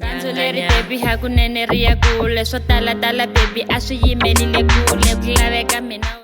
Rhandzu leri baby hakunene ri ya kule swo talatala baby a swi yimeli le kule ku laveka mina.